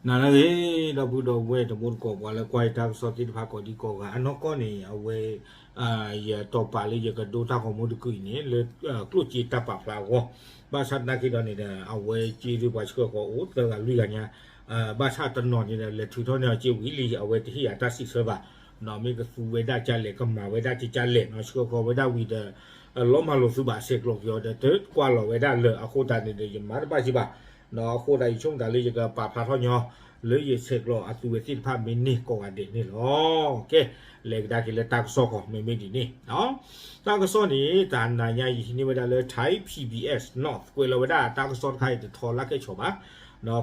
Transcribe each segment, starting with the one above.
နၤလၢအဂ့ၤ ဒီပုၢ်ဒီဝဲၢ်တံၤသကိး ပှၤလၢကွၢ်ယတၢ်ကစီၣ်သ့ၣ်တဖၣ်ကိးဒံကိးဂၤ အနီၢ်ကီၢ်န့ၣ် အဝဲ ယတီၤပာ်လၢယကဒိတၢ်ဂီၤမူတကုာ်အံၤန့ၣ် လၢကျိၣ်စ့တၢ်ပာ်ဖျါအဂီၢ်, ဘၣ်ဆၣ်သနာ်က့ဒီးန့ၣ်ဒီး အဝဲစ့ဒုးပှၤဆှၢဃီၤအိၣ်သၢဂၤလွံၢ်ဂၤညါ, ဘၣ်ဆၣ်တနီၤန့ၣ်ဒီး လဲၤထုးထီၣ်န့ၢ်အီၤစ့ဝံၤလံ အဝဲတဟ့ၣ်အတၢ်စံးဆၢဘၣ်, မ့ၢ်ကသူဝဲဒၣ်ကလဲၣ် ကမၤဝဲဒၣ်ကကလဲၣ်နီၤ ဆှၢဃီၤဝဲဒၣ်ဝံၤဒီး လီၤမၢ်လိာ်သုဘၣ် ဆဲးကျိးက့ၤအီၤဒီး တကွၢ်လီၤဝဲဒၣ်လၢအဃိသတးန့ၣ်ဒီး ယမၤတဘၣ်စံးဘၣ်, အဃိသတးယဆိကမိၣ်သးလၢယကပာ်ဖျါထီၣ်ညီ လၢယဆဲးကျိးအသုဝဲသ့ၣ်တဖၣ်မ့ၢ်န့ၢ်ကိးဂၤဒဲးန့ၣ်လီၤ. ကဲ, လဲၤကဒါက့ၤလၢတၢ်ကစီၣ်ခီ မ့မ့ၢ်ဒ်န့ၣ် တၢ်ကစီၣ်န့ၣ် တဟါညါယဟံးန့ၢ်ဝဲဒၣ်လၢ Thai P B S North ကွဲးလီၤဝဲဒၣ်တၢ်ကစီၣ်တခါအံၤတထီလၢကဲဆီၣ်ဘၣ်,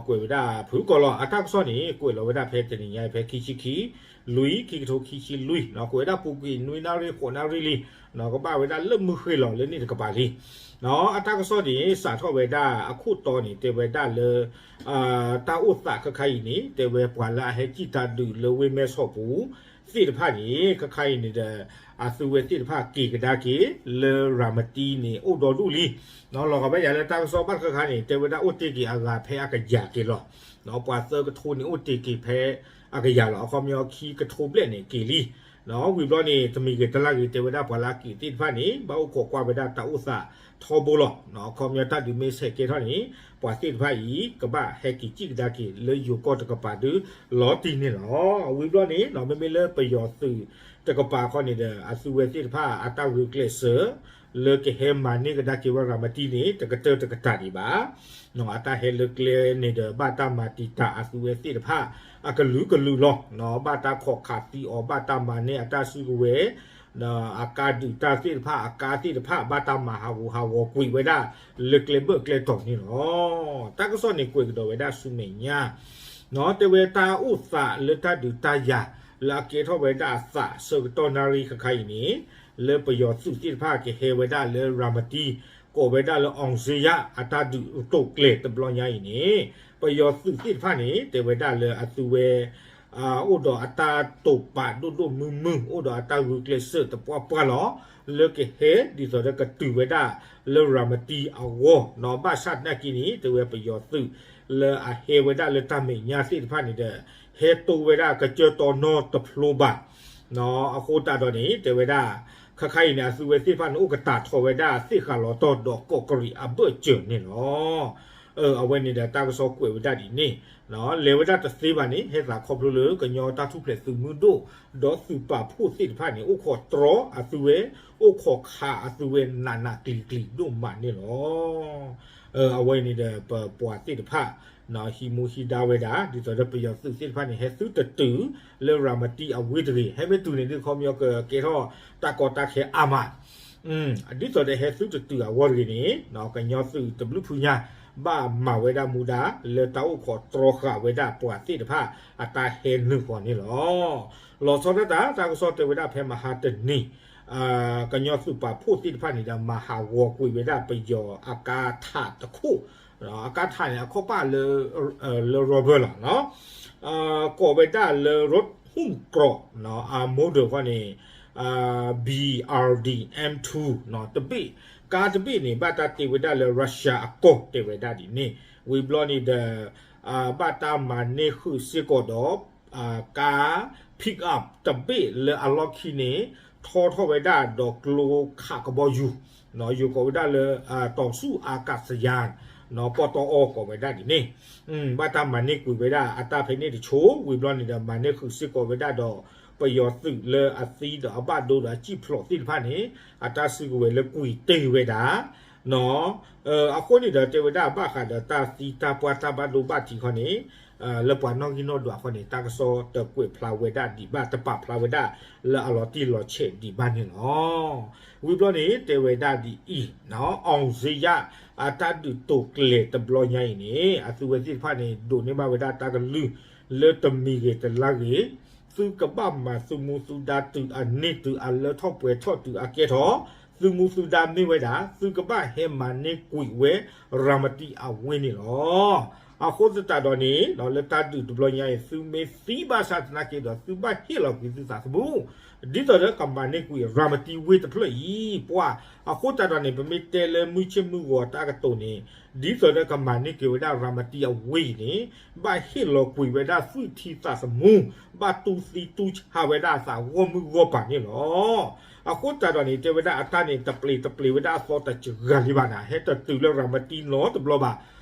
ကွဲးဝဲဒၣ်ဖုကီၢ်လီၤ အတၢ်ကစီၣ်န့ၣ် ကွဲးလီၤဝဲဒၣ်ဖဲတနံၤညါအံၤဖဲခံဆံခံ လွံၢ် ခံကထိခံဆံလွံၢ်နီၤ ကွဲးဝဲဒၣ်ပူၤကွံာ်နွံနၣ်ရံၣ်ဃိးနၣ်ရံၣ်လံနီၤ ကဘၣ်ဝဲဒၣ်လၢမုၢ်ဃ့ၢ်လီၤလၢန့ၣ်တကပၤလံနီၤ အတၢ်ကစီၣ်န့ၣ် စးထီၣ်ဝဲဒၣ်အခိၣ်တီန့ၣ် တဲဝဲဒၣ်လၢ တၢ်အိၣ်သးခဲခါအံၤန့ၣ် တဲဝဲပှၤလၢအဟဲစံၣ်တၢ်ဒုးလၢဝ့ၢ်မဲဆီးပူၤသ့ၣ်တဖၣ်န့ၣ် ခဲခါအံၤန့ၣ်ဒီး အသုဝဲသ့ၣ်တဖၣ်က့ၤကဒါက့ၤလၢရၤမတံန့ၣ် အိၣ်ဒီဒူၣ်လံ လီၤဂာ်ဘၣ်ယၤလၢတၢ်ကစီၣ်ဘၣ်တခါခါန့ၣ် တဲဝဲဒၣ်အိၣ်တ့ၢ်က့ၤအဂၤဖဲအကယၤက့ၤလီၤ. ပှၤသၢကထိန့ၣ်အိၣ်တ့ၢ်က့ၤဖဲအကယၤလီၤ. အခီပညီခံကထိဘျဲၣ်န့ၣ်က့ၤလံ. ဝံၤဘျီန့ၣ် တမံၤဂ့ၤတလါဂ့ၤ တဲဝဲဒၣ်ပှၤလၢအက့ၤသ့ၣ်တဖၣ်န့ၣ် ဘၣ်အိၣ်ခိးကွၢ်ဝဲဒၣ်တၢ်အိၣ်သးထီဘိလီၤ. အခီပညီတၢ်ဒုးမ့ၢ်ဆဲးကဲထီၣ်န့ၣ် ပှၤသ့ၣ်တဖၣ်အံၤ ကဘၣ်ဟဲက့ၤစံၣ်ကဒါက့ၤလၢယိၤကီၢ်တကပၤဒုလီၤတံၢ်န့ၣ်လီၤ. ဝံၤဘျီန့ၣ် မ့မ့ၢ်လၢပယီၤသုးတကပၤခီန့ၣ်ဒီး အသုဝဲသ့ၣ်တဖၣ်အတၢ်ဂုာ်ကျဲးစၢး လၢကဟဲမၤန့ၢ်ကဒါက့ၤဝဲရၤမတံန့ၣ် တကတၢၢ်တကတၢၢ်ဒံးဘၣ်. အတၢ်ဟဲလၢကျဲန့ၣ်ဒီး ဘၣ်တၢ်မၤတံာ်တာ်အသုဝဲသ့ၣ်တဖၣ် အကလုာ်ကလုာ်လီၤ. ဘၣ်တၢ်ခိးခးသံအီၤ ဘၣ်တၢ်မၤန့ၢ်အတၢ်စုကဝဲၤ အကါဒုးတၢ်သ့ၣ်တဖၣ် အကါသ့ၣ်တဖၣ် ဘၣ်တၢ်မၤဟးဂူာ်ဟးဂီၤကွံာ်ဝဲဒၣ် လၢကျဲဘၢၣ်ကျဲတီၤန့ၣ်လီၤ. တၢ်ကစီၣ်န့ၣ်ကွဲးကဒီးဝဲဒၣ်ဆူမဲာ်ညါ တဲဝဲတၢ်အိၣ်သးလၢတၢ်ဒုးတၢ်ယၤ လၢအကဲထီၣ်ဝဲဒၣ်အသးဆၢကတီၢ်နၣ်ရံၣ်ခဲခါအံၤန့ၣ် လၢပယီၤသုးသ့ၣ်တဖၣ်ကဟဲဝဲဒၣ်လၢရၤမတံ ကိးဝဲဒၣ်လၢ အောင်ဇေယျ အတၢ်ဒုးတိာ်ကျဲၤတဘျီညါအံၤန့ၣ် ပယီၤသုးသ့ၣ်တဖၣ်န့ၣ် တဲဝဲဒၣ်လၢအသုဝဲ အိၣ်ဒီးအတၢ်တိာ်ပာ်ဒိၣ်ဒိၣ်မုၢ်မုၢ် အိၣ်ဒီးအတၢ်ဂုာ်ကျဲးစၢးတပှၢ်ပှၢ်လီၤ. လၢကဟဲဒ်သိးဒီးကတုၤဝဲဒၣ်လၢရၤမတံအဂီၢ်နီၤ ဘၣ်ဆၣ်သနာ်က့န့ၣ် တဲဝဲပယီၤသုးလၢအဟဲဝဲဒၣ်လၢတၢ်မဲာ်ညါသ့ၣ်တဖၣ်န့ၣ်ဒီး ဟဲတိဝဲဒၣ်ကစၢၢ်တီနီတဖျိဘၣ် အဃိသတးဒီးန့ၣ် တဲဝဲဒၣ် ခဲခါအံၤန့ၣ် အသုဝဲသ့ၣ်တဖၣ်န့ၣ် အိၣ်ကတၢ်ထီၣ်ဝဲဒၣ်သ့ၣ်ဃာ်လီၤတီၢ်ဒီးကီးကရံးအဘၢၣ်စၢၤန့ၣ်လီၤ. အဝဲန့ၣ်ဒီးတၢ်ကစီၣ်ကွဲးဝဲဒၣ်ဒ်န့ၣ် လဲၤဝဲဒၣ်တသ့ဘၣ်န့ၣ် ဟဲသးခီဖျိလၢကညီတၢ်ထူၣ်ဖျဲးသုးမုၢ်ဒိၣ် ဒီးသုးပာ်ဖှိၣ်သ့ၣ်တဖၣ်န့ၣ် အိၣ်ခိးတြီအသုဝဲ အိၣ်ခိးခးအသုဝဲနးနးကျံၤကျံၤဒိၣ်မးန့ၣ်လီၤ. အဝဲန့ၣ်ဒီးပပှၤသ့ၣ်တဖၣ် ဟံးမူဟံးဒါဝဲဒၣ် ဒ်သိးဒီးပယီၤသုးသ့ၣ်တဖၣ်န့ၣ် ဟဲသုတတုၤလၢရၤမတံအဝ့ၢ်တဂ့ၤ ဟဲမ့ၢ်တုၤန့ၣ် ဒ်ခီပညီကကဲထီၣ်တၢ်ကီတၢ်ခဲအါမး ဒ်သိးဒီးဟဲသုတတုၤအဂီၢ်တဂ့ၤန့ၣ် ကညီသုးတဘျုးဖုညါ ဘၣ်မၤဝဲဒၣ်မူဒါ လၢတၢ်အိၣ်ခိးတြီဃာ်ဝဲဒၣ်ပှၤသ့ၣ်တဖၣ်အတၢ်ဟဲနုာ်ဃီန့ၣ်လီၤ. လီၤဆီဒၣ်တၢ် တၢ်ကစီၣ်တဲဝဲဒၣ်ဖဲမဟါတနံၤ ကညီသုးပာ်ဖှိၣ်သ့ၣ်တဖၣ်န့ၣ်ဒီး မၤဟးဂီၤကွံာ်ဝဲဒၣ်ပယီၤအကါထးတခိၣ်, အကါထးန့ၣ် အခီၣ်ပၣ်လၢ လၢ rubber လီၤ. ကိးဝဲဒၣ်လၢ ရူးဟုၣ်ကြီး အ model ဃီန့ၣ် B R D M two တဘ့ၣ်, ကါတဘ့ၣ်န့ၣ် ဘၣ်တၢ်တ့ဝဲဒၣ်လၢ Russia အကီၢ်တဲဝဲဒၣ်ဒ်န့ၣ်, ဝံၤဘျီန့ၣ်ဒီး ဘၣ်တၢ်မၤန့ၢ်ဃုာ်စ့ၢ်ကီးဒီး ကါ pick up တဘ့ၣ်လၢအလီၢ်ခံန့ၣ် ထီထီၣ်ဝဲဒၣ်ဒီးကျိခးကဘီယူၤ, ယိၤကိးဝဲဒၣ်လၢ ต่อสู้อากาศยาน ပီၢ်တီအီကိးဝဲဒၣ်ဒ်န့ၣ်, ဘၣ်တၢ်မၤန့ၢ်ကွံာ်ဝဲဒၣ်အတၢ်ဖဲန့ၣ်တဆိ, ဝံၤဘျီန့ၣ်ဒီး မၤန့ၢ်ဃုာ်စ့ၢ်ကီးဝဲဒၣ်ဒီး ပယီၤသုးလၢအသံဒီးအဘၣ်ဒိဒီးအစံၣ်ဖျိးသ့ၣ်တဖၣ်န့ၣ် အတၢ်စုကဝဲၤလၢကွံာ်တ့ၢ်ဝဲဒၣ် အဃိန့ၣ်ဒီးတဲဝဲဒၣ်ဘၣ်ဃးဒီးတၢ်သံတၢ်ပှၢ်တၢ်ဘၣ်ဒိဘၣ်ထံးဃီန့ၣ် လၢပှၤနီၣ်ဂံၢ်နီၣ်ဒွးဃီန့ၣ် တၢ်ကစီၣ်တကွဲးဖျါဝဲဒၣ်ဒံးဘၣ် တပာ်ဖျါဝဲဒၣ်လၢအလီၤတံၢ်လီၤဆဲးဒံးဘၣ်န့ၣ်လီၤ. ဝံၤဘျီန့ၣ် တဲဝဲဒၣ်ဒ်အံၤ, အောင်ဇေယျ အတၢ်ဒုးတိာ်ကျဲၤတဘျီညါအံၤန့ၣ် အသုဝဲသ့ၣ်တဖၣ်န့ၣ် ဒိးန့ၢ်ဘၣ်ဝဲဒၣ်တၢ်ကလုၢ် လၢတမံၤဂ့ၤတလါဂ့ၤ သုကဘၣ်မၤသုမူသုဒါတုၤအန့ၢ်တုၤအလၢထီၣ်ပှဲၤထီၣ်တုၤအကဲထီၣ်, သုမူသုဒါမ့ၢ်ဝဲဒၣ် သုကဘၣ်ဟဲမၤန့ၢ်ကွံာ်ဝဲ ရၤမတံအဝ့ၢ်န့ၣ်လီၤ. အဃိသတးဒီးန့ၣ် လၢတၢ်ဒုးတဘျီညါအံၤ သုမ့ၢ်သံဘၣ်ဆၣ်သနာ်က့ဒီး သုဘၣ်ဟ့ၣ်လီၤကွံာ်သုသးသမူ ဒ်သိးဒီးကမၤန့ၢ်ကွံာ်ရၤမတံဝ့ၢ်တဖျၢၣ်အံၤ ပှၢ် အဃိသတးဒီးန့ၣ် ပမ့ၢ်တဲလၢမုၢ်ဆ့ၣ်မုၢ်ဂီၤတၢ်ကတိၤန့ၣ် ဒ်သိးဒီးကမၤန့ၢ်က့ၤဝဲဒၣ်ရၤမတံအဝ့ၢ်အံၤန့ၣ် ဘၣ်ဟ့ၣ်လီၤကွံာ်ဝဲဒၣ်သွံၣ်ထံသးသမူ ဘၣ်တူၢ်သံတူၢ်ဆါဝဲဒၣ်အသးဂီၢ်မုၢ်ဂီၢ်ပၤန့ၣ်လီၤ. အဃိသတးဒီးန့ၣ် တဲဝဲဒၣ်အတၢ်န့ၣ် တပျ့ၤတပျ့ၤဝဲဒၣ်အသီတစှၤလံဘၣ်နၤ ဟဲတတုၤလၢရၤမတံနီတဘျီဘၣ်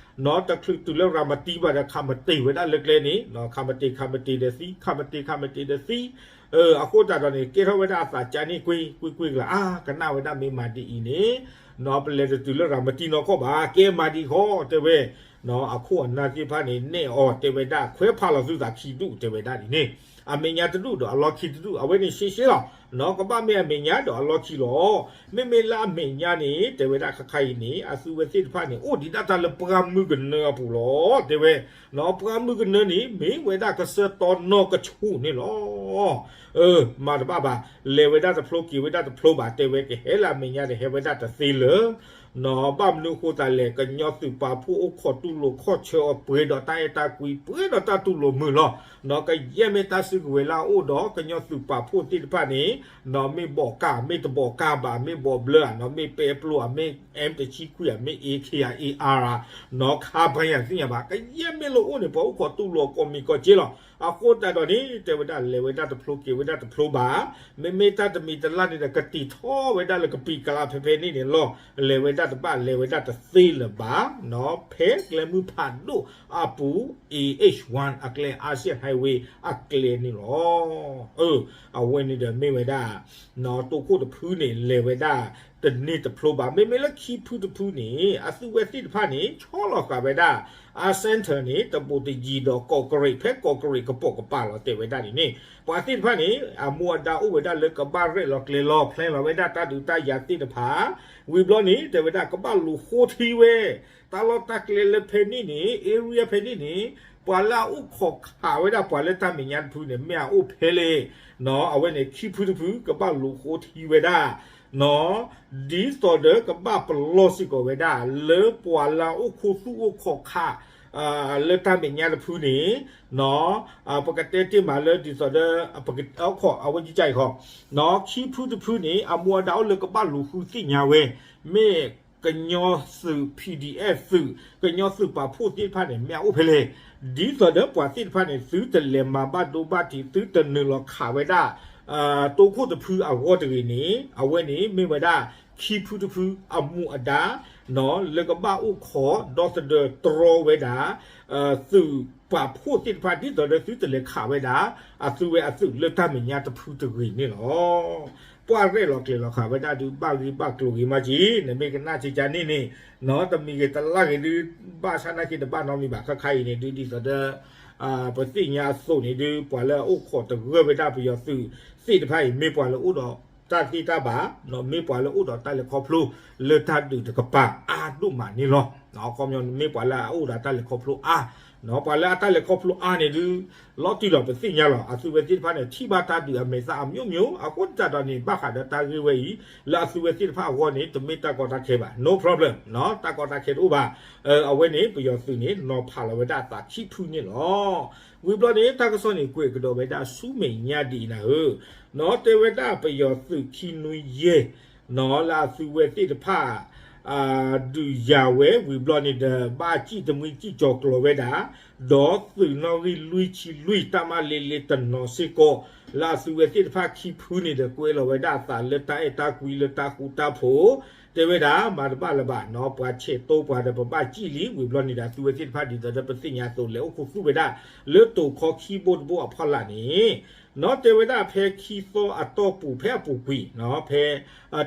နီတချုးတုၤလၢရၤမတံဘၣ်ဒီး ခးမတ့ၤဝဲဒၣ်လၢကျဲန့ၣ် ခးမတ့ၤ ခးမတ့ၤဒီးသံ ခးမတ့ၤ ခးမတ့ၤဒီးသံ အဃိသတးဒီးန့ၣ် ကဲထီၣ်ဝဲဒၣ်အသးကၠါန့ၢ်ကွ့ၢ်ကွ့ၢ်ကွ့ၢ်ကလၢ အါ ကနၣ်ဝဲဒၣ်မ့ၢ်မၤဒ်အံၤန့ၣ် ပလဲၤတတုၤလၢရၤမတံနီၢ်ကီၢ်ဘၣ် ကဲမၤဒ်အံၤဃီ တဲဝဲ အခိၣ်အနၢ်သ့ၣ်တဖၣ်န့ၣ် နဲၣ်အီၤတဲဝဲဒၣ် ခွဲးဖးလီၤသုသးခံဒူၣ် တဲဝဲဒၣ်ဒ်န့ၣ် အမဲာ်ညါတဒူၣ်ဒီးအလီၢ်ခံတဒူၣ် အဝဲန့ၣ်ရှဲရှဲလီၤ ကဘၣ်မ့ၢ်အမဲာ်ညါဒီးအလီၢ်ခံလီၤ. မ့မ့ၢ်လၢအမဲာ်ညါန့ၣ် တဲဝဲဒၣ်ခါခါအံၤန့ၣ် အသုဝဲသ့ၣ်တဖၣ်န့ၣ် အိၣ်ဒံးဒၣ်တၢ်လၢပှၢ်မုၢ်ကနၢအပူၤလီၤ တဲဝဲ ပှၢ်မုၢ်ကနၢန့ၣ် မ့ၢ်ဝဲဒၣ်ကစၢၢ်တီနီၢ်ကဆူၣ်န့ၣ်လီၤ. မၤတဘၣ်ဘၣ် လဲၤဝဲဒၣ်တဖျိက့ၤဝဲဒၣ်တဖျိဘၣ် တဲဝဲ ကဟဲလၢအမဲာ်ညါဒီးဟဲဝဲဒၣ်တသ့လၢၤ ဘၣ်မနုၤအဃိသတးလဲၣ် ကညီသုးပာ်ဖှိၣ်အိၣ်ခိးတူၢ်လိာ်ခီၣ်ဆၢအီၤ ပှဲၤဒီးတၢ်အဲၣ်တၢ်ကွံ ပှဲၤဒီးတၢ်တူၢ်လိာ်မုာ်လီၤ. ကယဲၢ်မ့ၢ်တၢ်စုကဝဲၤလၢအအိၣ်ဒီး ကညီသုးပာ်ဖှိၣ်သ့ၣ်တဖၣ်န့ၣ် မ့ၢ်ဘီးကၢ် မ့ၢ်တဘီးကၢ်ဘၣ် မ့ၢ်ဘီးဘျၢဧါ မ့ၢ်ပဲပျိဧါ မ့ၢ် M တဆံခွံဧါ မ့ၢ် A K ဧါ A R ဧါ ခါပှၤယၤသ့ၣ်ညါဘၣ် ကယဲၢ်မ့ၢ်လၢအိၣ်န့ၣ် ပှၤအိၣ်ခိးတူၢ်လိာ်ကိးမံၤကိးကၠ့လီၤ. အဃိသတးဒီးန့ၣ် တဲဝဲဒၣ်လဲၤဝဲဒၣ်တဖျိက့ၤဝဲဒၣ်တဖျိဘၣ် မ့မ့ၢ်တၢ်တမံၤတလၢ်န့ၣ်ဒီး ကတံာ်ထီၣ်ဝဲဒၣ်လၢကပံာ်ကလးဖဲဖဲန့ၣ်န့ၣ်လီၤ. လဲၤဝဲဒၣ်တဘၣ်လဲၤဝဲဒၣ်တသ့လၢၤဘၣ် ဖဲကျဲမုၢ်ဖးဒိၣ်အပူၤ A H one အကျဲ Asian Highway အကျဲန့ၣ်လီၤ. အဝဲန့ၣ်ဒီးမ့ၢ်ဝဲဒၣ် တိခိၣ်တဖုန့ၣ် လဲၤဝဲဒၣ်တန့ၢ်တဖျိဘၣ် မ့မ့ၢ်လၢခံဖုတဖုန့ၣ် အသုဝဲသ့ၣ်တဖၣ်န့ၣ် ဆီလီၤဃာ်ဝဲဒၣ် အ center န့ၣ် တဘိးတယံၤဒီးကီးကရံး ဖဲကီးကရံးကပိာ်ကပၤလီၤ တဲဝဲဒၣ်ဒ်န့ၣ် ပှၤသ့ၣ်တဖၣ်န့ၣ် အမူအဒါအိၣ်ဝဲဒၣ်လၢကဘၣ်ရဲၣ်လီၤကျဲၤလီၤ plan လီၤဝဲဒၣ်တၢ်ဒုးတၢ်ယၤသ့ၣ်တဖၣ် ဝံၤဘျီန့ၣ် တဲဝဲဒၣ်ကဘၣ်လူၤဃိထံဝဲ တၢ်လီၢ်တၢ်ကျဲလၢဖဲန့ၣ်န့ၣ် area ဖဲန့ၣ်န့ၣ် ပှၤလၢအအိၣ်ခိးခးဝဲဒၣ်ပှၤလၢတၢ်မဲာ်ညါတဖုန့ၣ် မ့ၢ်အအိၣ်ဖဲလဲၣ် အဝဲန့ၣ်ခံဖုတဖု ကဘၣ်လူၤဃိထံဝဲဒၣ် ဒ်သိးဒီးကဘၣ်ပလီၢ်စ့ၢ်ကီးဝဲဒၣ် လၢပှၤလၢအအိၣ်ခိးသူၣ်အိၣ်ခိးခး လၢတၢ်မဲာ်ညါတဖုန့ၣ် ပကတဲတ့ၢ်မးလၢဒ်သိးဒီး ပကအိၣ်ခိးအဝဲကကါအံၤခီ ခံဖုတဖုန့ၣ် အမူအဒါအိၣ်လၢကဘၣ်လူၤဃုသ့ၣ်ညါဝဲ မ့ၢ်ကညီသုး P D F သုး ကညီသုးပာ်ဖှိၣ်သ့ၣ်တဖၣ်န့ၣ် မ့ၢ်အအိၣ်ဖဲလဲၣ် ဒ်သိးဒီးပှၤသ့ၣ်တဖၣ်န့ၣ် သုတလဲၤမၤဘၣ်ဒိဘၣ်ထံး သုတနုာ်လီၤခးဝဲဒၣ် တိခိၣ်တဖုအဂီၢ်တဂ့ၤန့ၣ် အဝဲန့ၣ်မ့ၢ်ဝဲဒၣ် ခံဖုတဖုအမူအဒါ လၢကဘၣ်အိၣ်ခိးဒီသဒၢတြီဝဲဒၣ် သုးပာ်ဖှိၣ်သ့ၣ်တဖၣ် ဒ်သိးဒီးသုတလဲၤခးဝဲဒၣ် အသုဝဲအသုးလၢတၢ်မဲာ်ညါတဖုတဂ့ၤန့ၣ်လီၤ. ပှၤရဲၣ်လီၤကျဲၤလီၤဃာ်ဝဲဒၣ်ဒုး ဘၣ်ဂ့ၤဘၣ်ကျိၤဂ့ၤမးက့ၤ နမ့ၢ်ကနၣ်ကကါန့ၣ်န့ၣ် တမံၤဂ့ၤတလၢ်ဂ့ၤဒုး ဘၣ်ဆၣ်နာ်က့တဘၣ်နီတမံၤဘၣ် ခါခါအံၤန့ၣ်ဒုး ဒ်သိးဒီး ပသ့ၣ်ညါအသိးန့ၣ်ဒုး ပှၤလၢအအိၣ်ခိးတဂၢၢ်ဝဲဒၣ်ပယီၤသုးသ့ၣ်တဖၣ်အံၤ မ့ၢ်ပှၤလၢအိၣ်ဒီးတၢ်သ့တၢ်ဘၣ် မ့ၢ်ပှၤလၢအိၣ်ဒီးတၢ်လဲၤခီဖျိလၢတၢ်ဒုးတကပၤအါဒိၣ်မးန့ၣ်လီၤ. ခီပညီမ့ၢ်ပှၤလၢအအိၣ်ဒီးတၢ်လဲၤခီဖျိအါ ပှၤလၢအတၢ်လဲၤခီဖျိအါန့ၣ်ဒုး လီၤတံၢ်လီၤပသ့ၣ်ညါလီၤ. အသုဝဲသ့ၣ်တဖၣ်န့ၣ် ထံၣ်ဘၣ်တၢ်ဒုးအမဲာ်သၣ်အမျိုးမျိုး အဃိသတးဒီးန့ၣ် ဘၣ်ဃးဒီးတၢ်ဂ့ၢ်ဝဲအံၤ လၢအသုဝဲသ့ၣ်တဖၣ်အဂီၢ်န့ၣ် တမ့ၢ်တၢ်ကီတၢ်ခဲဘၣ် no problem တၢ်ကီတၢ်ခဲတအိၣ်ဘၣ်. အဝဲန့ၣ် ပယီၤသုးန့ၣ် နီၤဖးလီၤဝဲဒၣ်အသးခံဖုန့ၣ်လီၤ. ဝံၤဘျီန့ၣ် တၢ်ကစီၣ်န့ၣ် ကွဲးကဒီးဝဲဒၣ်ဆူမဲာ်ညါဒ်အံၤနၤဧၢ, နီၢ်တဲဝဲဒၣ်ပယီၤသုးခံနွံယဲၢ် နီၢ်လၢအသုဝဲသ့ၣ်တဖၣ် ဒုးယၤဝဲဝံၤဘျီန့ၣ်ဒီး ဘၣ်စံၣ်တမှံစံၣ်ကၠီၤကျီၤဝဲဒၣ် ဒီးသုးနီၣ်ဂံၢ်လွံၢ်ဆံလွံၢ် တၢ်မၤလ့လ့တနီၤစ့ၢ်ကီး လၢအသုဝဲသ့ၣ်တဖၣ်ခံဖုန့ၣ်ဒီး ကွဲးလီၤဝဲဒၣ်အသးလၢတၢ်အဲၣ်တၢ်ကွံလၢတၢ်ဃူတၢ်ဖိး တဲဝဲဒၣ် မၤတဘၣ်လၢၤဘၣ်နီၢ် ပှၤဆဲးတိပှၤဒီး ပဘၣ်စံၣ်လံ ဝံၤဘျီန့ၣ်ဒီး သုဝဲသ့ၣ်တဖၣ်ဒ်သိးဒီးပသ့ၣ်ညါအသိး လဲၤအိၣ်ခူသူၣ်ဝဲဒၣ် လၢတိၤခီခံဘိတဘိအဖီလာ်န့ၣ် နီၢ်တဲဝဲဒၣ်ဖဲခံသီအတီၢ်ပူၤ ဖဲအပူၤကွံာ်နီၢ် ဖဲ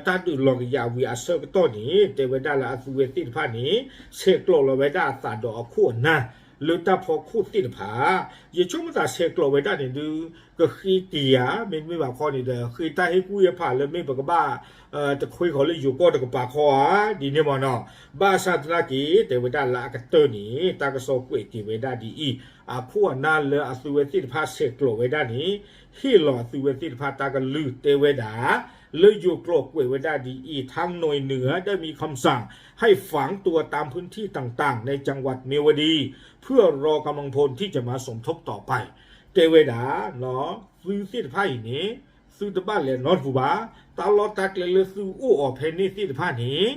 တၢ်ဒုးလီၤကယၤဝံၤအဆၢကတီၢ်န့ၣ် တဲဝဲဒၣ်လၢအသုဝဲသ့ၣ်တဖၣ်န့ၣ် ဆဲးကျိးလီၤဝဲဒၣ်အသးဒီးအခိၣ်အနၢ် လၢတၢ်ဖီခိၣ်သ့ၣ်တဖၣ် ယဆိကမိၣ်သးဆဲးကျိးဝဲဒၣ်န့ၣ်ဒုး ကဃ့က့ၤဧါ မ့တမ့ၢ်ဘၣ်ခီန့ၣ်ဒီး ဃ့တၢ်ဟ့ၣ်ကူၣ်ဟ့ၣ်ဖးလၢမ့ၢ်ပကဘၣ် တခွ့ဃီၤလၢယိၤကီၢ်တကပၤခီဧါ ဒ်န့ၣ်မ့ၢ်နီၢ် ဘၣ်ဆၣ်သနာ်က့ တဲဝဲဒၣ်လၢအကတၢၢ်န့ၣ် တၢ်ကစီၣ်ကွဲးက့ၤဝဲဒၣ်ဒ်အံၤ အခိၣ်အနၢ်လၢအသုဝဲသ့ၣ်တဖၣ်ဆဲးကျိးဝဲဒၣ်န့ၣ် ဟ့ၣ်လီၤအသုဝဲသ့ၣ်တဖၣ်တၢ်ကလုၢ်တဲဝဲဒၣ် လၢယိၤကျိာ်ကွဲးဝဲဒၣ်ဒ်အံၤ ทางหน่วยเหนือได้มีคำสั่งให้ฝังตัวตามพื้นที่ต่างๆในจังหวัดเมียวดี เพื่อรอกำลังพลที่จะมาสมทบต่อไป တဲဝဲဒၣ် သုသ့ၣ်တဖၣ်အံၤန့ၣ် သုတဘၣ်လဲၤနီတပူၤဘၣ်. တၢ်လီၢ်တၢ်ကျဲလၢသုအိၣ်အီၤဖဲန့ၣ်သ့ၣ်တဖၣ်န့ၣ်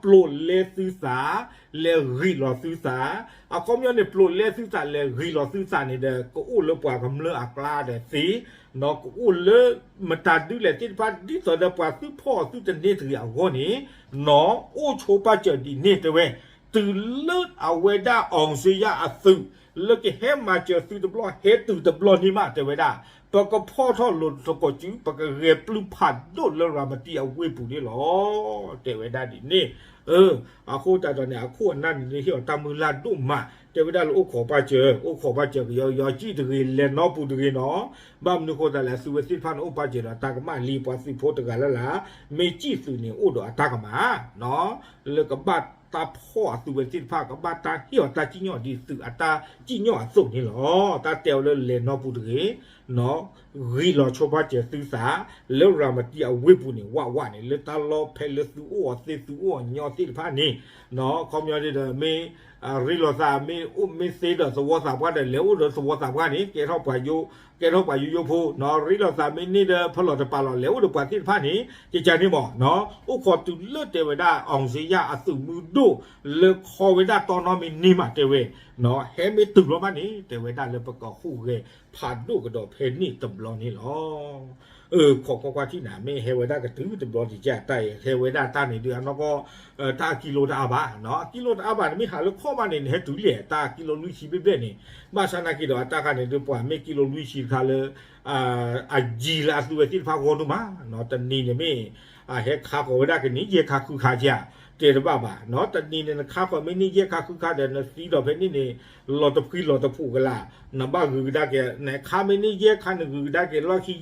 ပျိာ်လဲသုသး, လဲၤဂံၢ်လီၤသုသး, အခီပညီန့ၣ် ပျိာ်လဲသုသးလဲၤဂံၢ်လီၤသုသးန့ၣ်ဒီး ကအိၣ်လၢပှၤကမျၢၢ်အကျါဒီးသ့, ကအိၣ်လၢမတၤဒုလဲၣ်သ့ၣ်တဖၣ် ဒ်သိးဒီးပှၤသုဖီၣ်သုတန့ၢ်တဂ့ၤအဂီၢ်န့ၣ် နီၢ်အိၣ်ဆိပာ်စၢၤဒ်န့ၣ်တဲဝဲ, တုၤလၢအဝဲဒၣ် အောင်ဇေယျ အသုး လၢကဟဲမၤစၢၤသုတဘျီ ဟဲတုၤတဘျီန့ၣ်မး တဲဝဲဒၣ် ပကဖီၣ်ထီၣ်လိာ်သကိးစု ပကဂဲၤပျုၢ်ဖးဒိၣ်လၢရၤမတံအဝ့ၢ်ပူၤန့ၣ်လီၤ. တဲဝဲဒၣ်ဒ်န့ၣ်, အဃိသတးဒီးန့ၣ် အခိၣ်အနၢ်န့ၣ် ဟ့ၣ်အီၤတၢ်မုၢ်လၢ်ဒိၣ်မး တဲဝဲဒၣ်လၢအိၣ်ခိးပာ်စၢၤ, အိၣ်ခိးပာ်စၢၤကယီကယီ စံၣ်တဂ့ၤ လဲၤနီပူၤတဂ့ၤနီၤ. ဘၣ်မနုၤဃိသတးလဲၣ် သုဝဲသ့ၣ်တဖၣ်န့ၣ် အိၣ်ပာ်စၢၤဒီးအတၢ်ကမၣ်လံ ပှၤသုးဖိတဂၤလၢ်လၢ်, မ့ၢ်စံၣ်သုးန့ၣ် အိၣ်ဒီးအတၢ်ကမၣ် လၢကဘၣ်တၢ်ဖီၣ်အသုဝဲသ့ၣ်တဖၣ် ကဘၣ်တၢ်ဟ့ၣ်အီၤတၢ်စံၣ်ညီၣ်ဒ်သုးအတၢ်စံၣ်ညီၣ်အသိးန့ၣ်လီၤ. တၢ်တဲအီၤလၢလဲၤနီပူၤတဂ့ၤ, ဂံၢ်လီၤဆိပာ်စၢၤသုသး လၢရၤမတံအဝ့ၢ်ပူၤန့ၣ် ဝးဝးန့ၣ် လၢတၢ်လီၢ်ဖဲလၢသုအိၣ်အီၤသ့ သုအိၣ်အီၤညီသ့ၣ်တဖၣ်န့ၣ်, အခီပညီဒ်ဒီး မ့ၢ်ရ့လိာ်သး မ့ၢ်အိၣ်မ့ၢ်သ့ဒီးသဝီသးပှၢ်ဒီး လဲၤအိၣ်ဒီးသဝီသးပှၢ်န့ၣ် ကဲထီၣ်ပှၤယိ ကဲထီၣ်ပှၤယိယိဖိ, နီၢ်ရ့လိာ်သးမ့ၢ်န့ၢ်ဒီးဖီလီၤတပာ်လီၤ လဲၤအိၣ်ဒီးပှၤသ့ၣ်တဖၣ်န့ၣ် ကကန့ၣ်မး, အိၣ်ခိးတုၤလၢတဲဝဲဒၣ် အောင်ဇေယျ အသုးမုၢ်ဒိၣ် လၢခီဝဲဒၣ်တီနီမ့ၢ်န့ၢ်မးတဲဝဲ, ဟဲမ့ၢ်တုၤလီၤဘၣ်န့ၣ် တဲဝဲဒၣ်လၢပကဟူးဂဲၤဖးဒိၣ်ကဒီးဖဲန့ၣ်တဘျီန့ၣ်လီၤ. ခိးကွၢ်ကွၢ်ထံၣ်နၤ မ့ၢ်ဟဲဝဲဒၣ်ကတုၤတဘျီဒံးကတၢ်အံၤ ဟဲဝဲဒၣ်တၢ်န့ၣ်ဒုး အနီၢ်ကီၢ် တၢ်ကံလိတအါဘၣ်, ကံလိတအါဘၣ်န့ၣ် မ့ၢ်ဟးလၢခီၣ်ဘၣ်န့ၣ် နဟဲတုၤလဲၣ် တၢ်ကံလိလွံၢ်ဆံဘျဲၣ်ဘျဲၣ်န့ၣ်, ဘၣ်ဆၣ်နာ်က့ဒီး အတၢ်ခါန့ၣ်ဒုး ပှၤမ့ၢ်ကံလိလွံၢ်ဆံတခါလၢ အယံၤလၢအသုဝဲသ့ၣ်တဖၣ်ဂီၢ်ဒိၣ်မး, တနံၤန့ၣ်မ့ၢ် အဟဲခါဃီၤဝဲဒၣ်ကန့ၢ်ယဲၢ်ခါဃုခါဧါ, တဲတဘၣ်ဘၣ်, တနံၤန့ၣ် နခါဃီၤမ့ၢ်န့ၢ်ယဲၢ်ခါဃုခါဒီး နသံဒီးဖဲန့ၣ်န့ၣ် လီၤတဖှံလီၤတဖှိၣ်ကလာ်, နဘၣ်ဂုၤကဒါက့ၤ နခါမ့ၢ်န့ၢ်ယဲၢ်ခါ နဂုၤကဒါက့ၤလီၢ်ခံ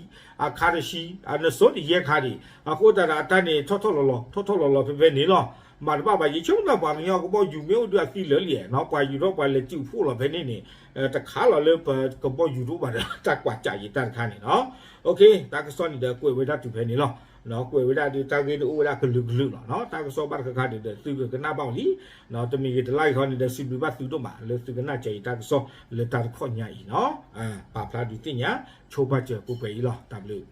အခါတဆံ နစိၤန့ၣ်ယဲၢ်ခါဒံး, အဃိသတးဒီးအတၢ်န့ၣ် ထီၣ်ထီၣ်လီၤလီၤ ထီၣ်ထီၣ်လီၤလီၤဖဲဖဲန့ၣ်လီၤ. မၤတဘၣ်ဘၣ် ယဆိကမိၣ်ပှၤကညီကဘီယူၤမ့ၢ်အိၣ်ဒုးအသံလၢာ်လံ, ပှၤယူၤထီၣ်ပှၤလဲၤစုဖှိၣ်လီၤဖဲန့ၣ်န့ၣ်, တခါလီၤလၢပကဘီယူၤတအိၣ်ဘၣ်ဒီး တၢ်ကွၢ်စးယံာ်တၢ်တခါန့ၣ်လီၤ. တၢ်ကစီၣ်န့ၣ်ဒီး ကွဲးဝဲဒၣ်တုၤဖဲန့ၣ်လီၤ. ကွဲးဝဲဒၣ်ဒုး တၢ်ဂ့ၢ်ဒုးအိၣ်ဝဲဒၣ်ကလုာ်ကလုာ်လီၤ. တၢ်ကစီၣ်ဘၣ်တခါခါန့ၣ်ဒီး သုကကနၣ်ဘၣ်အီၤလံ. တမံၤဂ့ၤတလါဂ့ၤခီန့ၣ်ဒီး စံးဘျုးဘၣ်သုဒိၣ်မး လၢသုကနၣ်စၢၤယတၢ်ကစီၣ်လၢတၢ်တခီညါအံၤလီၤ. ပာ်ဖျါဒုးသ့ၣ်ညါ ဆိပာ်စၢၤပှဲၤပှဲၤအံၤလီၤ. တၢ်ဘျုး